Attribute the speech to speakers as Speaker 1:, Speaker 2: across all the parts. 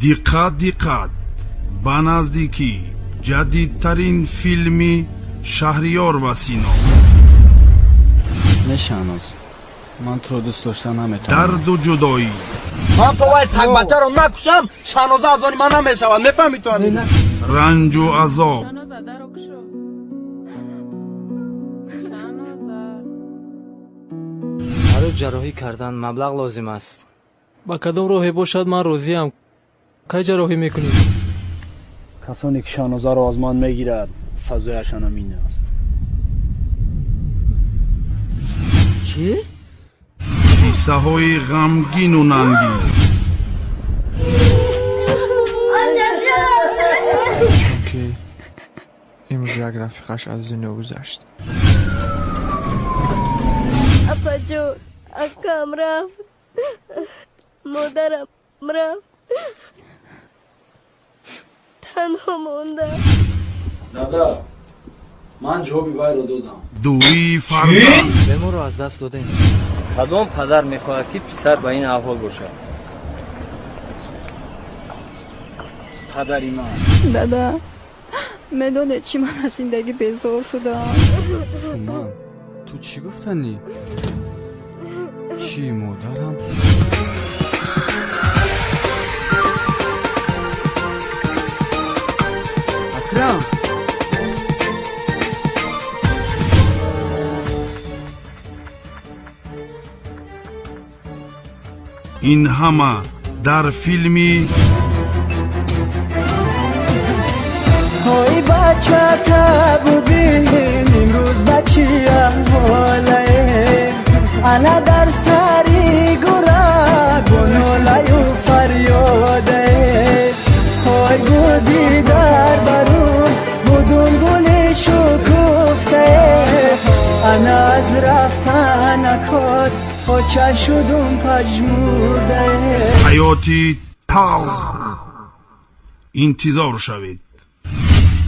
Speaker 1: Диққат, диққат! Ба наздикӣ ҷадидтарин филми Шаҳриёр ва Сино.
Speaker 2: Не, Шаҳноз, ман туро дӯст дошта наметавонам.
Speaker 1: Дарду ҷудоӣ.
Speaker 3: Ман то вай сагбачаро накушам, Шаҳноза аз они ман намешавад, мефаҳмӣ ту ҳамин?
Speaker 1: Ранҷу азоб.
Speaker 4: Шаҳноза, даро кушо. Шаҳноза.
Speaker 5: Барои ҷарроҳӣ кардан маблағ лозим аст.
Speaker 6: Ба кадом роҳе бошад, ман розиям. Кай ҷарроҳӣ мекунӣ?
Speaker 2: Касоне ки Шаҳнозаро аз ман мегирад, сазояшон ҳамин аст.
Speaker 5: Чӣ?
Speaker 1: Қиссаҳои ғамгину нангин.
Speaker 7: Чунки имрӯз як рафиқаш аз дунё гузашт.
Speaker 8: Апаҷон, акам рафт, модарам рафт, танҳо мондам.
Speaker 2: Дада, ман ҷавоби вайро додам.
Speaker 1: Дурии фарзанд.
Speaker 5: Беморро аз даст додем. Кадом падар мехоҳад, ки писар ба ин аҳвол бошад?
Speaker 2: Падари ман.
Speaker 8: Дада, медонед, чӣ, ман аз зиндагӣ безор шудам.
Speaker 7: Суман, ту чӣ гуфтанӣ? Чӣ, модарам?
Speaker 5: Акрам.
Speaker 1: Ин ҳама дар филми
Speaker 9: Ҳой, бачата бубин, имрӯз ба чӣ аҳволае, ана дар сари гура гунолаю фарёдае. Ҳой, буди дар барун будун гули шукуфтае, ана аз рафтанакот оча шудум пажмурдае.
Speaker 1: Ҳаёти талх. Интизор шавед.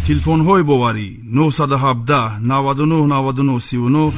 Speaker 1: Телефонҳои боварӣ: 917 99 99 39.